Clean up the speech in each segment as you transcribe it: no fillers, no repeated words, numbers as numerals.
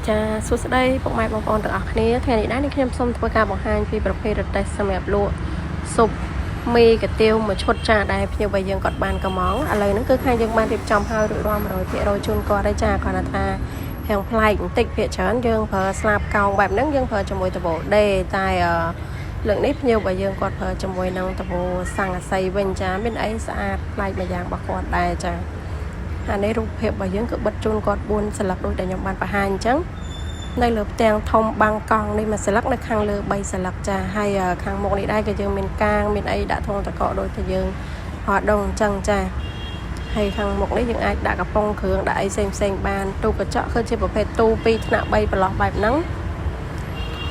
ចាសួស្តីពុកម៉ែបងប្អូនទាំងអស់គ្នាថ្ងៃនេះដែរនេះខ្ញុំសូមធ្វើការបង្ហាញពីប្រភេទរទេះសម្រាប់លក់ស៊ុបមីកាទៀវមួយឈុតចាដែលភ្ញៀវរបស់យើងគាត់បានកំងឥឡូវហ្នឹងគឺខាងយើងបានរៀបចំហើយរួចរាល់100%ជូនគាត់ហើយចាគាត់ថាហាងប្លែកបន្តិចភាគច្រើនយើងប្រើស្លាបកោងបែបហ្នឹងយើងប្រើជាមួយដបូដេតែអឺលើកនេះភ្ញៀវរបស់យើងគាត់ប្រើជាមួយនឹងដបូសង្កសីវិញចាមានអីស្អាតប្លែកម្យ៉ាងរបស់គាត់ដែរចាអានេះរូបភាពរបស់យើងគឺបិទជូនគាត់4សន្លឹកដូចដែលខ្ញុំបានបង្ហាញអញ្ចឹងនៅលើផ្ទាំងធំបាំងកង់នេះមួយសន្លឹកនៅខាងលើ3សន្លឹកចាហើយខាងមុខនេះដែរក៏យើងមានកាងមានអីដាក់ធុងតកកដូចតែយើងហត់ដងអញ្ចឹងចាហើយខាងមុខនេះយើងអាចដាក់កំប៉ុងគ្រឿងដាក់អីផ្សេងផ្សេងបានទូកញ្ចក់គឺជាប្រភេទទូ2ថ្នាក់3ប្រឡោះបែបហ្នឹង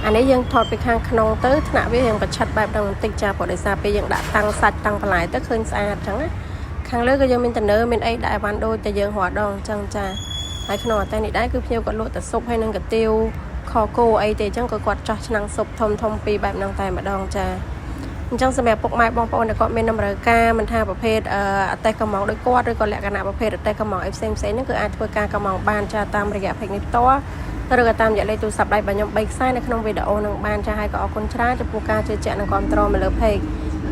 អានេះយើងថតពីខាងក្នុងទៅថ្នាក់វារៀងប្រឆិតបែបហ្នឹងបន្តិចចាព្រោះដោយសារពេលយើងដាក់តាំងសាច់តាំងបន្លែទៅឃើញស្អាតអញ្ចឹងណាខាងលើក៏យើងមានតនើមានអីដាក់អីវ៉ាន់ដូចតែយើងរត់ដងអញ្ចឹងចាហើយក្នុងអតែនេះដែរគឺភ្ញៀវគាត់លក់តែស៊ុបហើយនឹងកាទៀវខគោអីទេអញ្ចឹងក៏គាត់ចោះឆ្នាំងស៊ុបធំធំពីរបែបហ្នឹងតែម្ដងចាអញ្ចឹងសម្រាប់ពុកម៉ែបងប្អូនដែលគាត់មានតម្រូវការមិនថាប្រភេទអតេះកំងដូចគាត់ឬក៏លក្ខណៈប្រភេទអតេះកំងអីផ្សេងផ្សេងហ្នឹងគឺអាចធ្វើការកំងបានចាតាមរយៈ page នេះផ្ទាល់ឬក៏តាមរយៈលេខទូរស័ព្ទដៃរបស់ខ្ញុំ3ខ្សែនៅក្នុងវីដេអូនឹងបានចាហើយក៏អរគុណច្រើនចំពោះការជឿជាក់និងគាំទ្រមកលើ page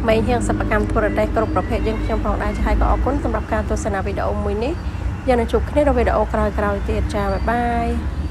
មេហៀងសិប្បកម្មធ្វើរទេះគ្រប់ប្រភេទយើងខ្ញុំផងដែរចាហើយក៏អរគុណសម្រាប់ការទស្សនាវីដេអូមួយនេះយើងនឹងជួបគ្នានៅវីដេអូក្រោយៗទៀតចា bye bye.